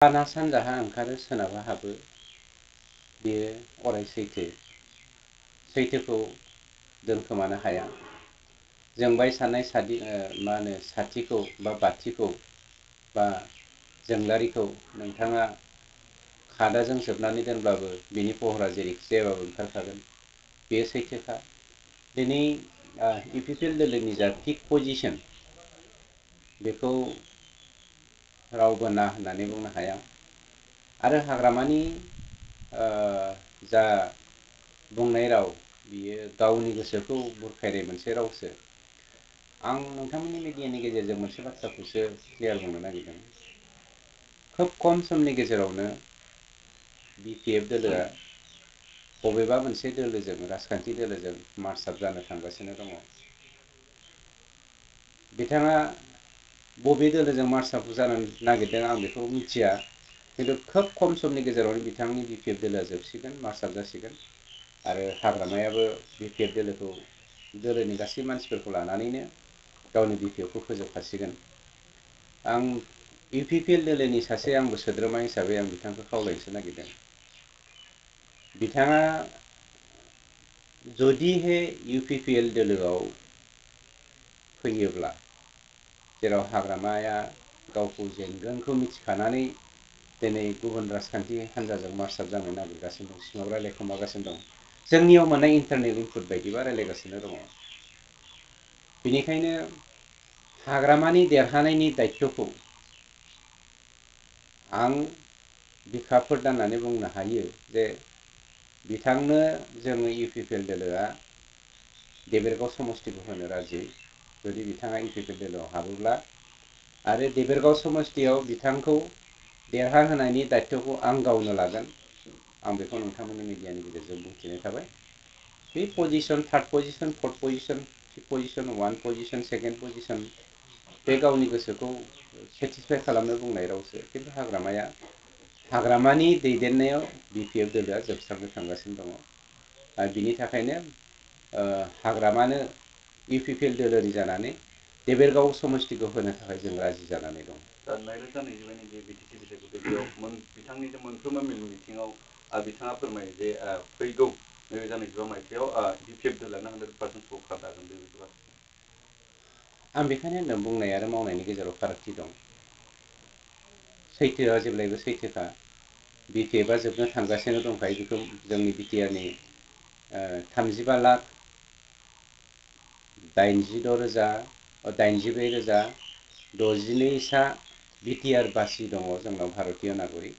साना सानजाहा ओंखारो सोनाबहा हाबो बेयो अराय सैथोखौ दोनखोमानो हाया। जोंबाय थानाय साथिखौ बा बाथिखौ बा जोंलारिखौ नोंथाङा खादाजों जोबनानै दोनब्लाबो बिनि पहरा जेरैखि जायाबाबो ओंखारखागोन। बेयो सैथोखा। दिनै इउपिपिएल दोलोनि जा थिक पजिशन बेखौ रावबो ना होननानै बुंनो हाया। आरो हाग्रामानि जा बुंनाय राव बियो गावनि गोसोखौ बुरखायनाय मोनसे रावसो। आं नोंथांमोननि मिडियानि गेजेरजों मोनसे बाथ्राखौसो क्लियार बुंनो नागिरदों। खोब खम समनि गेजेरावनो बिपिएफ दोलोआ बबेबा मोनसे दोलोजों राजखान्थि दोलोजों मार्च आप जानो थांगासिनो दङ। बिथाङा बबे दोलोजों मार्च आप जानो नागिरदों आं बेखौ मिथिया। खिन्थु खोब खम समनि गेजेरावनो बिथांनि बिपिएफ दोलोआ जोबसिगोन, मार्च आप जासिगोन। आरो हाग्रामायाबो बिपिएफ दोलोनि गासै मानसिफोरखौ लानानैनो गावनि बिपिएफखौ फोजोबखासिगोन। आं इउपिपिएल दोलोनि सासे आंबो सोद्रोमा हिसाबै आं बिथांखौ खावलायनोसो नागिरदों। बिथाङा जुदिहे इउपिपिएल दोलोआव फैयोब्ला जेराव हाग्रामाया गावखौ जेनगोनखौ मिथिखानानै दिनै गुबुन राजखान्थि हान्जाजों मार्च आप जानो नागिरगासिनो दं, सिङाव रायलायखोमागासिनो दं। जोंनियाव मोननाय इन्टारनेट इनपुट बायदिबा रायलायगासिनो दङ। बेनिखायनो हाग्रामानि देरहानायनि दायित्वखौ आं बिखा फोरदाननानै बुंनो हायो जे बिथांनो जोङो इउपिपिएल दोलोआ देबोरगाव समस्तिखौ होनो राजि। जुदि बिथाङा इउपिपिएल दोलोआव हाबोब्ला आरो देबोरगाव समस्तियाव बिथांखौ देरहाहोनायनि दायित्वखौ आं गावनो लागोन। आं बेखौ नोंथांमोननि मिडियानि गेजेरजों बुंथिनाय थाबाय। बे position, third position, fourth position, fifth position, one position, second position बे गावनि गोसोखौ सेटिसफाइ खालामनो बुंनाय रावसो। खिन्थु हाग्रामानि दैदेननायाव बिपिएफ दोलोआ जोबस्रांनो थांगासिनो दङ। आरो बिनि थाखायनो हाग्रामानो इउपिपिएल दोलोनि जानानै देबोरगाव समस्तिखौ होनो थाखाय जों राजि जानानै दं। दा 2025 नि बिटिसि बिसायख'थि बेयाव बिथांनि मोनफ्रोमबो मेल मिथिङाव बिथाङा फोरमायो जे फैगौ 2025 मायथाइयाव बिपिएफ दोलोआनो 100% सरकार दागोन बे बाथ्रा। आं बेखायनो होनदों बुंनाय आरो मावनायनि गेजेराव फारागथि दं। सैथोआ जेब्लायबो सैथोखा। बिपिएफआ जोबनो थांगासिनो दंखायो। बेखौ जोंनि बिटिआरनि 36,84,062 बिटिआर बासि दङ जोंनाव भारतीय नागरिक।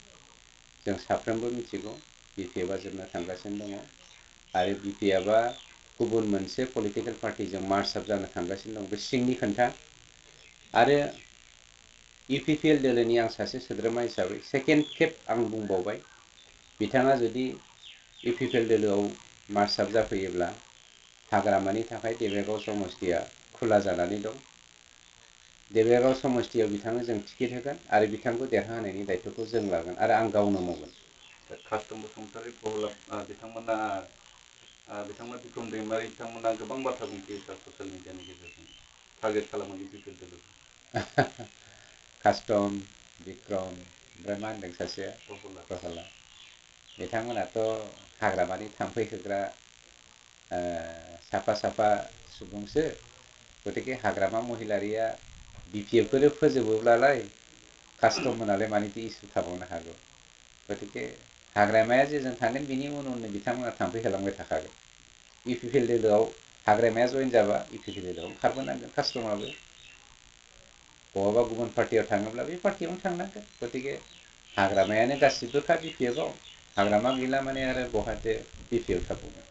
जों साफ्रोमबो मिथिगौ बिपिएफआ जोबनो थांगासिनो दङ। आरो बिपिएफआ गुबुन मोनसे पलिटिकेल पार्टिजों मार्च आप जानो थांगासिनो दं। बे सिंनि खोथा। आरो इउपिपिएल दोलोनि आं सासे सोद्रोमा हिसाबै सेकेन्ड खेब आं बुंबावबाय, बिथाङा जुदि इउपिपिएल दोलोआव मार्च आप जाफैयोब्ला हाग्रामानि थाखाय देबोरगाव समस्तिया खुला जानानै दं। देबोरगाव समस्तियाव बिथांनो जों टिकेट होगोन आरो बिथांखौ देरहाहोनायनि दायित्वखौ जों लागोन आरो आं गावनो मावगोन। कास्टम बसुमतारी, बिथांमोना बिक्रम दैमारि बिथांमोना गोबां बाथ्रा बुंथियो ससियेल मिडियानि गेजेरजों टारगेट खालामो इउपिपिएल दोलोखौ। कास्टम, बिक्रम, ओमफ्राय मा होनदों सासेया प्रहलाद। बिथांमोनाथ' हाग्रामानि थाम्फै होग्रा साफा सुबुंसो। गतिके हाग्रामा महिलारिया बिपिएफखौनो फोजोबोब्लालाय कास्टम मोनालाय मानिथो इसु थाबावनो हागौ। गतिके हाग्रामाया जेजों थांगोन बिनि उन बिथांमोना थाम्फै होलांबाय थाखागोन। इउपिपिएल दोलोआव हाग्रामाया जयेन जाबा इउपिपिएल दोलोआव खारबोनांगोन कास्टमाबो। बहाबा गुबुन पार्टियाव थाङोब्ला बे पार्टियावनो थांनांगोन। गतिके हाग्रामायानो गासिबोखा बिपिएफआव। हाग्रामा गैला माने आरो बहाथो बिपिएफ थाबावनो।